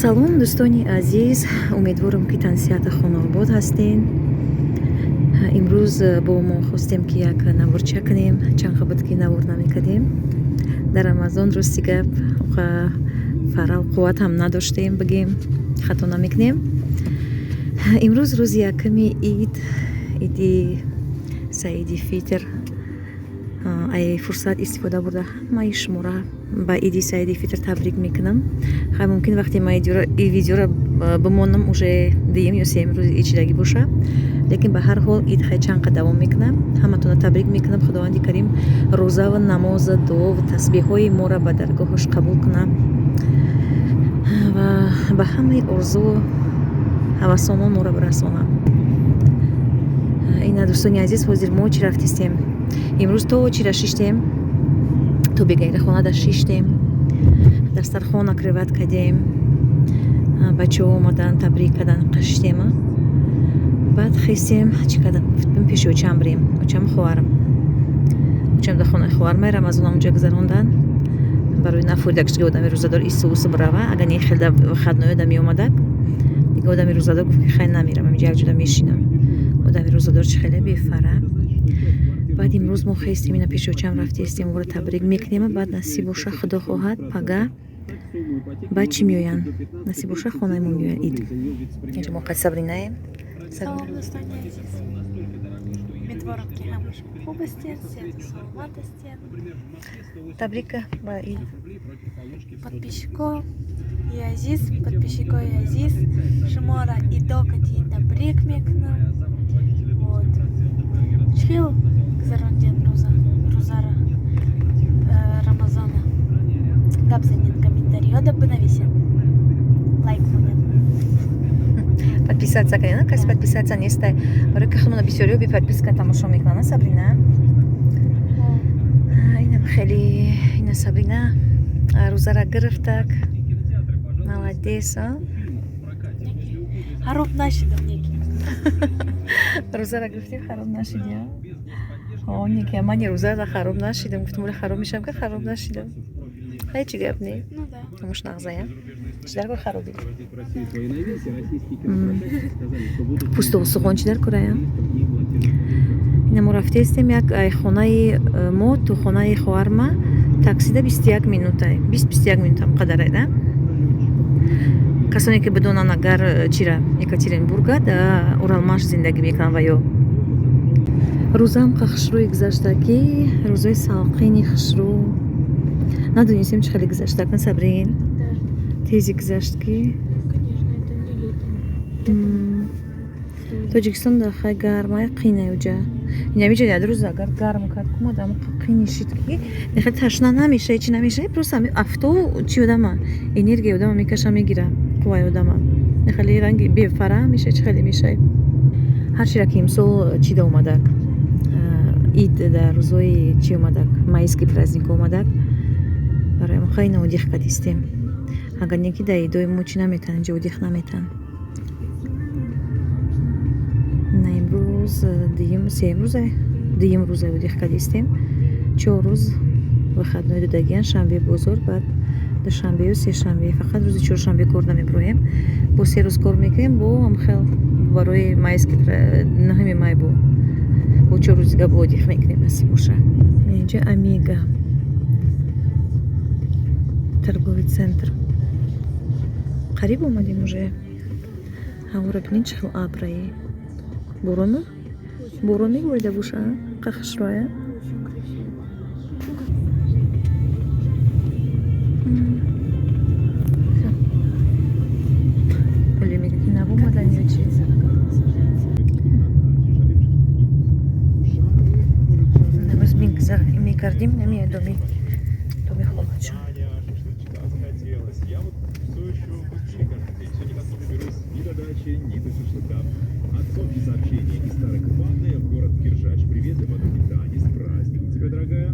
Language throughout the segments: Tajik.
Салом, дӯстони азиз, умедворам, ки тансиҳату хонаобод ҳастен. Имрӯз бо мо хостем, ки як наворча кунем. Чанд буд, ки навор намекардем дар Рамазон. Рости гап, фарал қувват ҳам надоштем, бигем, хато намекунем. Имрӯз рӯзи якуми ид, иди Саиди Фитр. Ай фурсат истифода бурда, ҳамаи шуморо ба иди Саиди Фитр табрик мекунам. Хай, мумкин, вақте ма ин видеоро бимонам, уже дуюм ё сеюм рӯзи ид шидагӣ боша, лекин ба ҳар ҳол ид хай чанд қа давом мекунам. Ҳаматонро табрик мекунам. Худованди Карим рӯзаву намозу дуову тасбеҳҳои моро ба даргоҳаш қабул кунам ва ба ҳамаи орзуву ҳавасомон моро бирасонам. Ина, дӯстони азиз, ҳозир мо чӣ рафтистем? Имрӯз то чира шиштем, то бегайра хонада шиштем, дастархон накрывать кардем, бачаҳо омадан, табрик кардан, қашиштема. Баъд хестем, чӣ кардам? Гуфтем, пеши очам бирем, очам, хоҳарам. Очам дар хонаи хоҳармай Рамазон онҷа гузарондан, барои нафуридак, ки одами рӯзадор ису-усу бирава. Агар не, хелда выходной ода меомадак дига. Одами рӯзадор гуфт, ки хай, намерам, инҷа якҷода мешинам. Одами рӯзадор чи хеле бефара. Баъд имрӯз мо хестем, ина пеши очам рафтестем, ора табрик мекунем. Баъд, насиб боша, худо хоҳад, пага баъд чӣ меоянд, насиб боша, хонаи мо меоянд ид. Инҷа мо қад Сабринаем. Салом, дӯстони азиз, умедворам, ки ҳама шумо хуб ҳастед, сиҳату саломат ҳастед. Табрика ба ид. Подписчикои азиз, подписчикои азиз, шуморо идокати табрик мекунам. Вот чӣ хел гузаронден рӯза, рӯзара, Рамазона? Гап занед, комментариёда бинависед, лайк монед. Подписаться кунед, каси подписаться нестай, барои ки худмона бисёриҳо бе подписка тамошо мекунанд. Сабрина, инам хеле, ина Сабрина рӯзара гирифтак, молодец, а. Хароб нашидам неки. Рӯзара гирифтем, хароб нашидӣ? О, неки, мани рӯзара хароб нашидам. Гуфтам, оля хароб мешавам, ки хароб нашидам. Ҳечи гап не. Ну да. Ҳамуш нағзая, чӣ дар кор харобӣ? Пӯсту устухон чӣ дар корая? Ина мо рафтестем, як ай хонаи мо то хонаи хоҳарма таксида 21 минута, 20-21 минутам қадарай да. Касоне ки бидонанд, агар чира, Екатеринбурга да Уралмаш зиндагӣ мекунанд ва ё рӯзаам қа хушрӯи гузашта, ки рӯзои салқини хушрӯ надонистем, чӣ хеле гузаштак, на, Сабрин? Тези гузашт, ки Конечно, это не летом. Тоҷикистон дар хай гармай, қинай уҷа. Инамиҷа як рӯз агар гарм кард, кумадам қинишид, ки нехел ташна намешавӣ, чи намешавӣ, просто ҳами афтов чи одама, энергия одама мекаша, мегира, қувваи одама. Нехеле ранги бефара мешавӣ, чӣ хеле мешавӣ. Ҳарчира ки имсол чида омадак, ид дар рӯзҳои чи омадак, майский праздник омадак, барои мо хеле отдых кардистем. Агар не, ки дар идои мо чӣ наметан, инҷа отдых наметан. На, имрӯз дуюм, сеюм рӯза, дуюм рӯза отдых кардистем. 4 рӯз выходной додагиян: шанбе бозор, баъд душанбею сешанбе. Фақат рӯзи чоршанбе кор намебироем, бо 3 рӯз кор мекунем. Бо ҳамхел барои майский, 9 май, бо 4 рӯз дига бо отдых мекунем, насиб боша. Инҷа Омега торговый центр. Қариб омадем уже. Ҳаворо бинед, чӣ хел абраи, борону борон меборида боша, қахшроя. Очень красиво. Всё. Оля мега, ки нав омадан ё чи? Имрӯз мегузар мекардим, намея доми холачон. Шашлычка захотелось. Я вот все еще вообще каждый день все никак не доберусь ни до дачи, ни до шашлыка. От Софьи сообщение из Старой Купанны в город Киржач. Привет для подруги Тани. С праздником тебя, дорогая.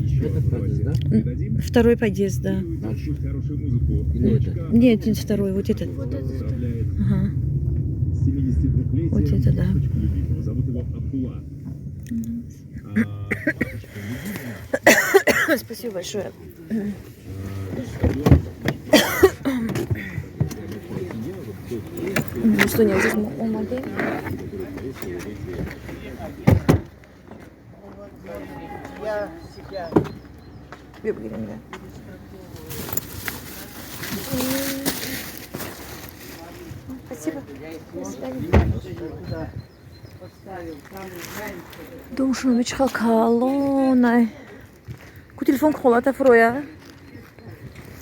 Еще Этот одну подъезд, новость да? передадим. Второй подъезд, да. И уйдем слушать хорошую музыку. Или Дочка этот? Нет, нет, второй, вот этот. Вот этот. Поздравляет Ага. с 72-летием Вот это да. папочку любимого. Зовут его Абдулла. А, папочка любимая. Спасибо большое. Дӯстони азиз, мо омадем. Биё, бигирем ира. Спасибо. До свидания. Домшуно мечхал калонай. Ку телефон холата фуроя.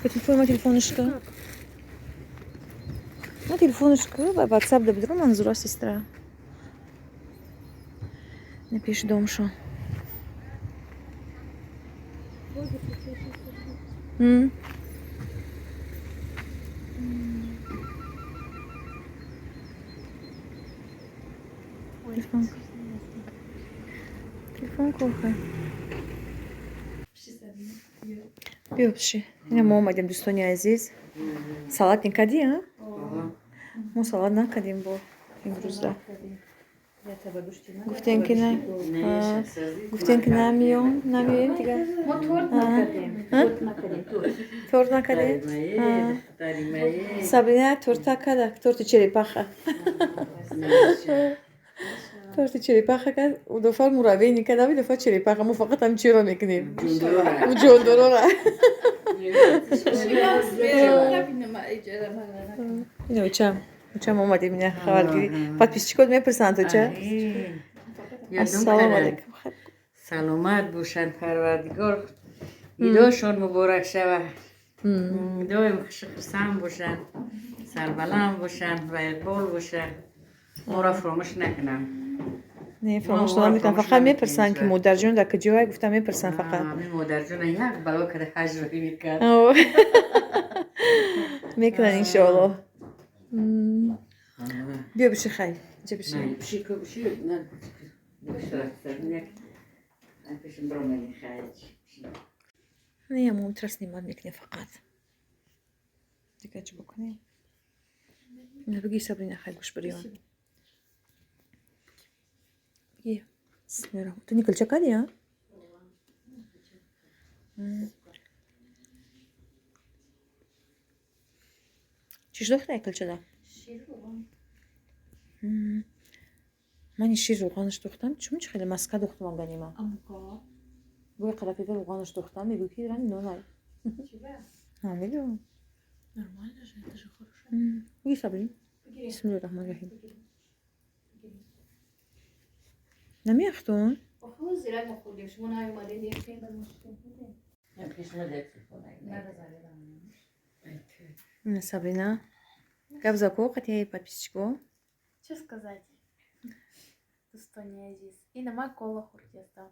Ку телефон ма телефонушка. Ма телефонушка ба WhatsApp да бидро Манзура сестра. Напиши домшо. М. Телефон. Телефон кухай. Биё пиши. Ина мо омадем, дӯстони азиз. Салат никадӣ, а? Мо салат накардем бо имрӯза. Гуфтем ки на. Гуфтем ки намиём, намиёем дигар. Мо торт накардем. Торт накардем. Торт накардем? Сабрина торта карда, торти черепаха. Торти черепаха кард, у дафъа муравейник кард, ами дафъа черепаха. Мо фақат ҳам чиро мекунем? Ҷондорора. Ина очам. Очам омадем, ина хабаргирӣ. Подписчикот мепурсанд, оча. Ассалому алайкум. Саломат бошанд, Парвардигор идошон муборак шава. Доим хурсанд бошанд, сарбаланд бошанд ва иқбол бошанд. Моро фуромӯш накунанд. Не, фаромӯш намекунам. Фақат мепурсанд, ки модарҷон дар куҷое, гуфта мепурсанд фақат. Модарҷона як бало карда ҳаҷ роҳӣ мекард. Мекунанд, иншоалло. Биё биши, хай. Инҷа биши. Биши, биши. Пешим биромадӣ, хай. Не, мо утра снимать мекунем фақат. Дигар чӣ бикунем? Бигӣ, Сабрина, хай, гӯш бириён. Бигӣ. Бисмиллаҳ. Ту николча кардӣ, а? Чӣ шудохта кулчада? Мани шир рӯғанаш духтам, чун чи хеле маска духтам ганима. Гӯя қарапига рӯғанаш духтам, мегӯй ки ранги нонай. Намедонам. Нормально же, это же хорошо. Бигӣ, Сабрин. Бисмиллоҳи раҳмони раҳим. Намеяхтун? Зира мо хӯрдем, шумо наёмадед, ехтем, баъд мо шудем. Сабрина. Гап зако қати подписчико. Что сказать? Дӯстони азиз, ина ма кола хӯрдестам.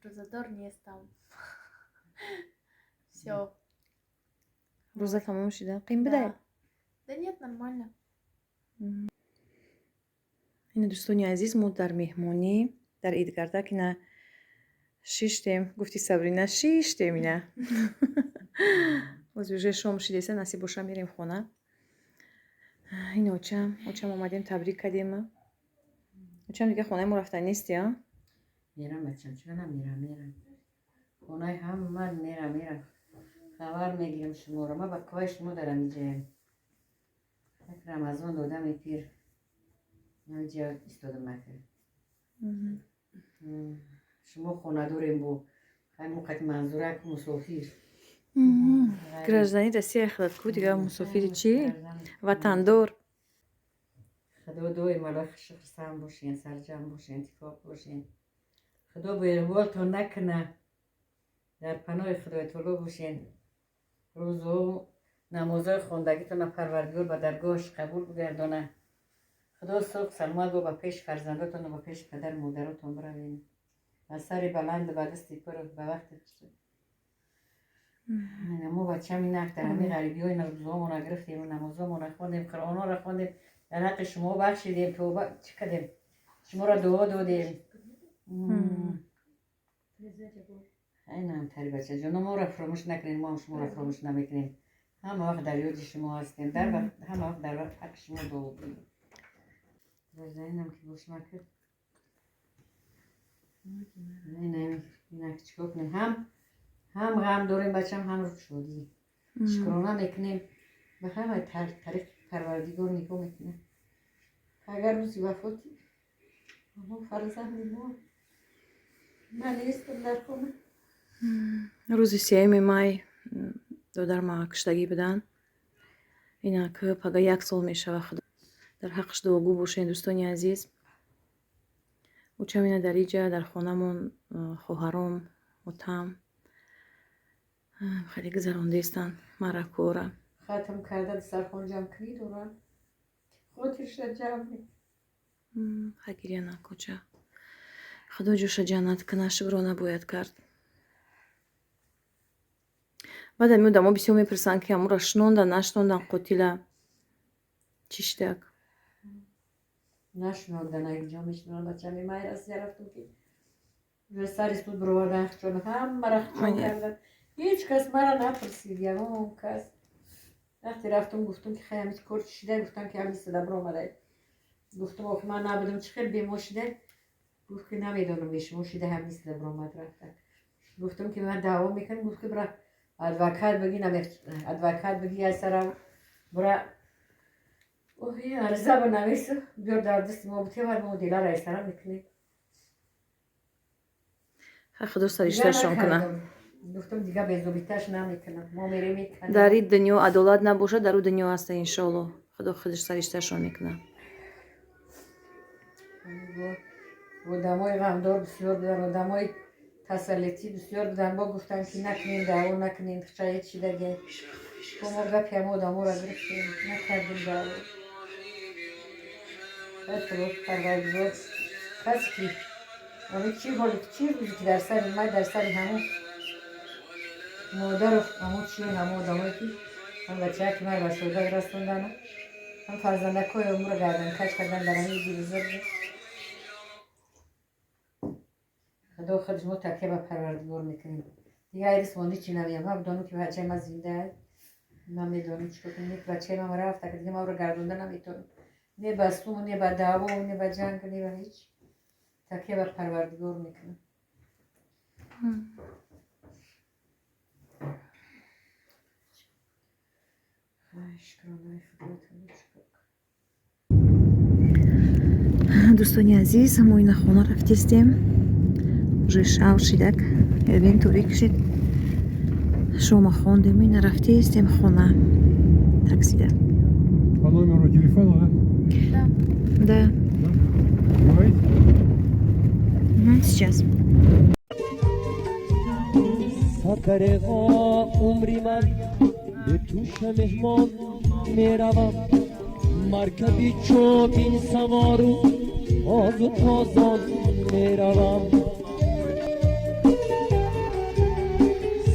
Рӯзадор нестам. Всё. Рӯза тамом шида. Қим бидай? Да нет, нормально. Ина, дӯстони азиз, мо дар меҳмонӣ дар Идгардак ина шиштем. Гуфти Сабрина, шиштем ина. Боз уже шом шидеса, насиб боша, мерем хона. Ин очам, очам омадем, табрик кардем. Очам, дига хонаи мо рафта нести, а? Мерам, бачам, чаро намерам? Мерам. Хонаи ҳама мерам, мерам. Хабар мегирам шуморо. Ма ба қувваи шумо дарам иҷаям. Як Рамазон додами пир. Намиҷа истодам макар. Шумо хонадорем бо ҳай муқати Манзурак мусофир. Гражданин Россия худат ку, дига мусофири чӣ? Ватандор. Худо доим ала хурсанд бошен, сарҷам бошен, иттифоқ бошен. Худо беэҳволтон накуна. Дар паноҳи Худои таоло бошен. Рӯзу намозҳои хондагитона Парвардигор ба даргоҳаш қабул бигардона. Худо сух саломат бо ба пеши фарзандотону ба пеши падару модаротон биравем. Ба сари баланду ба дасти пур ба вақти хуш. Мо бачам инак дар ҳамин ғарибиҳо ина рӯзҳомона гирифтем, намозҳомона хондем, Қуръонҳоро хондем, дар ҳаққи шумо бахшидем, тавба чӣ кардем, шуморо дуо додем. Айнам тари, бачаҷоно, моро фуромӯш накунед, мо ҳам шуморо фуромӯш намекунем. Ҳама вақт дар ёди шумо ҳастем, дар вақт ҳама вақт дар вақт ҳаққи шумо дуо кунем. Гражданинам ки бошма кард. Инак чикор кунем? Ҳам ғам дорем, бачам, ҳам шодӣ. Шукрона мекунем. Ба ҳама тариқи Парвардигор нигоҳ мекунем. Агар рӯзи вафоти мо фарзанди мо ман нестам дар хона. Рӯзи 3-юми май додарма куштагӣ буданд. Инак пага як сол мешава. Худо дар ҳаққаш дуогӯ бошед, дӯстони азиз. Учам ина дар иҷа дар хонамон, хоҳаром, отам хеле гузарондестанд маъракора. Хатм карда, дастархон ҷамъ кунӣ дорам, хотирша ҷамъ. Ха, гиря накоча. Худо ҷоша ҷаннат кунад. Шукро набояд кард. Баъд ами одамо бисёр мепурсанд, ки амура шунондан, нашунондан, қотила чӣ шидак. Нашунондан, ҷо мешунонам. Бачами май Россия рафтам, ки сари суд бировардан, хчон ҳамара хчон кардан. Ҳеҷ кас мара напурсид, ягон кас. Вақте рафтам, гуфтам, ки хай, ҳами кор чӣ шида? Гуфтам, ки ҳами сада биромадай. Гуфтам, охи ман набудам, чӣ хел бемор шида? Гуфт, ки намедонам, бешумо шида, ҳами сада биромад рафта. Гуфтам, ки ман даъво мекунам. Гуфт, ки бира адвокат бигӣ, адвокат бигӣ, аз сара бира ариза бинавис, биёр дар дасти мо битевад, мо дила райсара мекунем. Худо саришташон кунад. Гуфтам, дига безобиташ намекунам, мо мерем, мекунем. Дар ин дунё адолат набошад, дар ӯ дунё ҳаста, иншоалло. Худо худаш саришташон мекунад. Одамои ғамдор бисёр буданд, одамои тасаллитӣ бисёр буданд. Бо гуфтанд, ки накунем даъво, накунем, чаед шидаге. Бо мо гапи ҳама одаморо гирифтем, накардем даъво. Худо парвардигор, касе ки ами чӣ ҳоле, чӣ рӯзе ки дар сари май, дар сари ҳамон модару ҳамон чиён, ҳамон одамое ки ҳам бачаки мар ба шоҳдат расондану ҳам фарзандакҳои умро гарданкач кардан дар ҳамин рӯзи бузург. Худо худаш, мо такя ба парвардигор мекунем. Дига айрис монди чӣ намеям. Ман бидонам, ки бачаи ман зинда, ман медонам чӣ кор кунам. Бачаи ман рафта, дига ман ӯро гардонда наметавонам, не ба сум, не ба даъво, не ба ҷанг, не ба ҳеҷ. Такя ба парвардигор мекунам. Шукронаи худоятон. Дӯстони азиз, мо ина хона рафтистем. Уже шав шидак, бин, торик шид. Шома хондем, ина рафтистем хона таксида. По номеру телефона, да? Да. Да? Говорите? Сейчас. Садареға умри ман бе туша меҳмон меравам, маркаби чобин савору озу тозон меравам.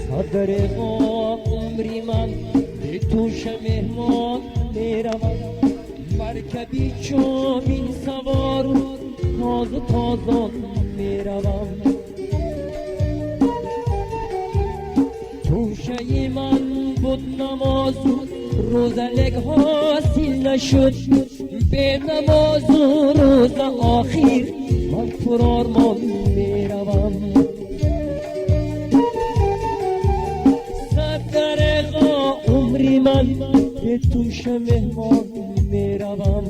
Садареға умри ман бе туша меҳмон меравам, маркаби чобин савору тозу тозон меравам. Тӯшаи ман буд намозу рӯза, лек ҳосил нашуд бенамозу рӯза. Охир ман пурормон меравам. Садареға умри ман бе туша меҳмон меравам.